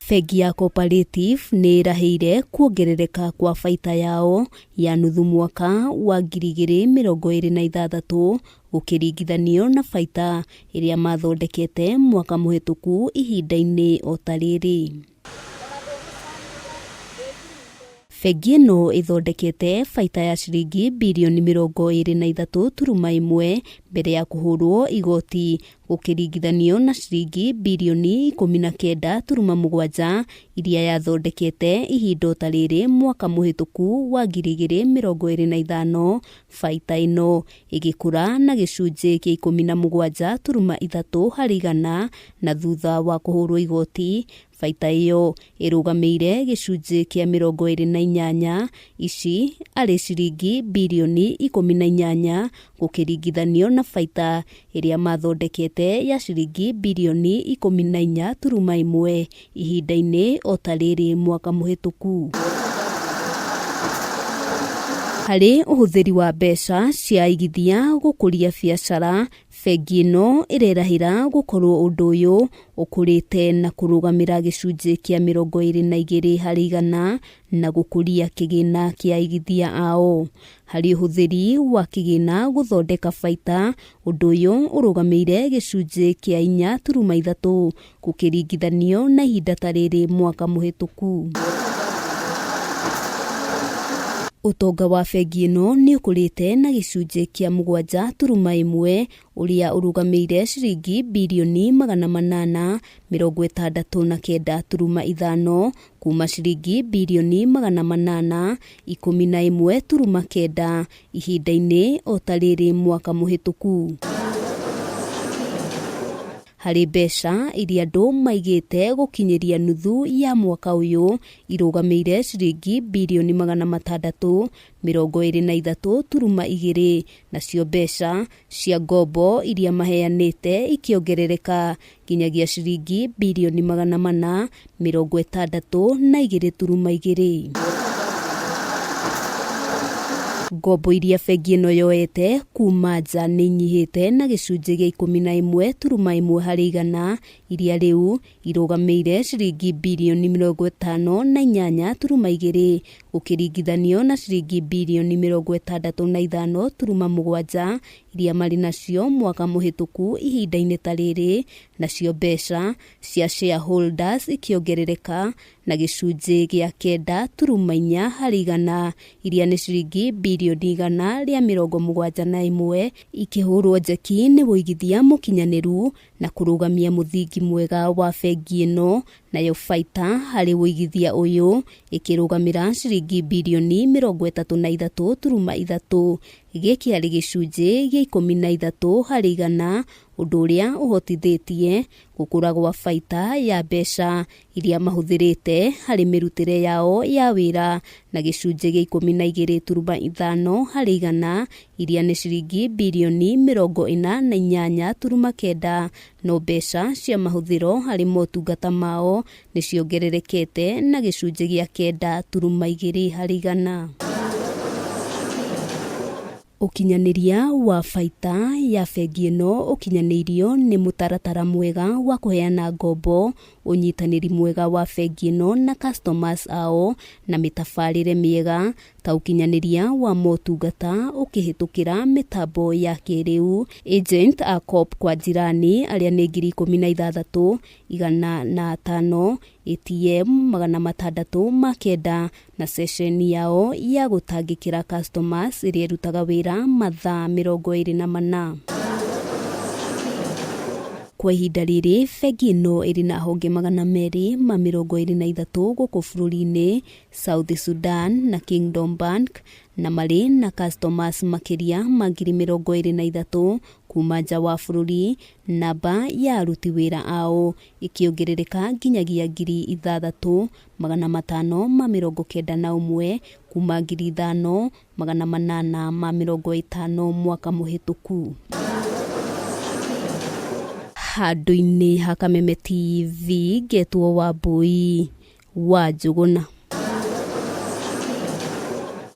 Bengi ya Cooperative nĩ ĩrahĩire kuongerereka kwa baita yao ya nuthu mwaka wa 2026 gũkĩringithanio na baita ĩrĩa mathondekete mwaka mũhĩtũku ihinda-inĩ o ta rĩrĩ. Bengi ĩno ĩthondekete baita ya ciringi birioni 23.1 mbere ya kũhũrwo igoti gũkĩringithanio na ciringi birioni 19.7 iria yathondekete ihinda o ta rĩrĩ mwaka mũhĩtũku wa 2025, baita ĩno ĩgĩkũra na gĩcunjĩ kĩa 17.3 harĩ igana na thutha wa kũhũrwo igoti Baita ĩyo ĩrũgamĩire gĩcunjĩ kĩa 28, ici arĩ ciringi birioni 18 gũkĩringithanio na baita ĩrĩa mathondekete ya ciringi birioni 14.1 ihinda-inĩ o ta rĩrĩ mwaka mũhĩtũku. Harĩ ũhũthĩri wa mbeca cia aigithia gũkũria biacara, Bengi ĩno ĩrerahĩra gũkorwo ũndũ ũyũ ũkũrĩte na kũrũgamĩra gĩcunjĩ kĩa 22 harĩ igana na gũkũria kĩgĩna kĩa aigithia ao. Harĩ ũhũthĩri wa kĩgĩna gũthondeka baita, ũndũ ũyũ ũrũgamĩire gĩcunjĩ kĩa 4.3 gũkĩringithanio na ihinda ta rĩrĩ mwaka mũhĩtũku. Ũtonga wa bengi ĩno nĩ ũkũrĩte na gĩcunjĩ kĩa 7.1 ũrĩa ũrũgamĩire ciringi birioni 869.5 kuma ciringi birioni 811.9 ihinda-inĩ o ta rĩrĩ mwaka mũhĩtũku. Harĩ mbeca iria andũ maigĩte gũkinyĩria nuthu ya mwaka ũyũ irũgamĩire ciringi birioni 623.2 nacio mbeca cia ngombo iria maheanĩte ikĩongerereka nginyagia ciringi birioni 462.2. Ngombo iria bengi ĩno yoete kuma nja nĩ inyihĩte na gĩcunjĩ gĩa 11.1 harĩ igana iria rĩu irũgamĩire ciringi birioni 58.2 gũkĩringithanio na ciringi birioni 65.7 iria marĩ nacio mwaka mũhĩtũku ihinda-inĩ ta rĩrĩ, nacio mbeca cia shareholders ikĩongerereka na gĩcunjĩ gĩa 9.4 harĩ igana iria nĩ ciringi birioni 171 ikĩhũrwo njeki nĩ ũigithia mũkinyanĩru na kũrũgamia mũthingi mwega wa bengi ĩno, nayo baita harĩ ũigithia ũyũ ĩkĩrũgamĩra ciringi birioni 33.3, gĩkĩ arĩ gĩcunjĩ gĩa 13 harĩ igana, ũndũ ũrĩa ũhotithĩtie gũkũra gwa baita ya mbeca iria mahũthĩrĩte harĩ mĩrutĩre yao ya wĩra na gĩcunjĩ gĩa 12.5 harĩ igana iria nĩ ciringi birioni 48.9, no mbeca cia mahũthĩro harĩ motungata mao nĩ ciongererekete na gĩcunjĩ gĩa 9.2 harĩ igana. Ũkinyanĩria wa baita ya bengi ĩno ũkinyanĩirio nĩ mũtaratara mwega wa kũheana ngombo, ũnyitanĩri mwega wa bengi ĩno na customers ao, na mĩtabarĩre mĩega ta ũkinyanĩria wa motungata ũkĩhĩtũkĩra mĩtambo ya kĩrĩu. Agent a Co-op kwa Jirani arĩa nĩ 16,105, ATM 609 na ceceni yao ya gũtangĩkĩra customers ĩrĩa ĩrutaga wĩra mathaa 24. Kwa ihinda rĩrĩ, bengi ĩno ĩrĩ na honge 223 gũkũ bũrũri-inĩ, South Sudan na Kingdom Bank, na marĩ na customers makĩria ma 23,000 kuma nja wa bũrũri, namba ya aruti wĩra ao ĩkĩongerereka nginyagia 6,591 kuma 5,850 mwaka mũhĩtũku. Handũ-inĩ ha Kameme TV ngetwo Wambũi wa Njũgũna.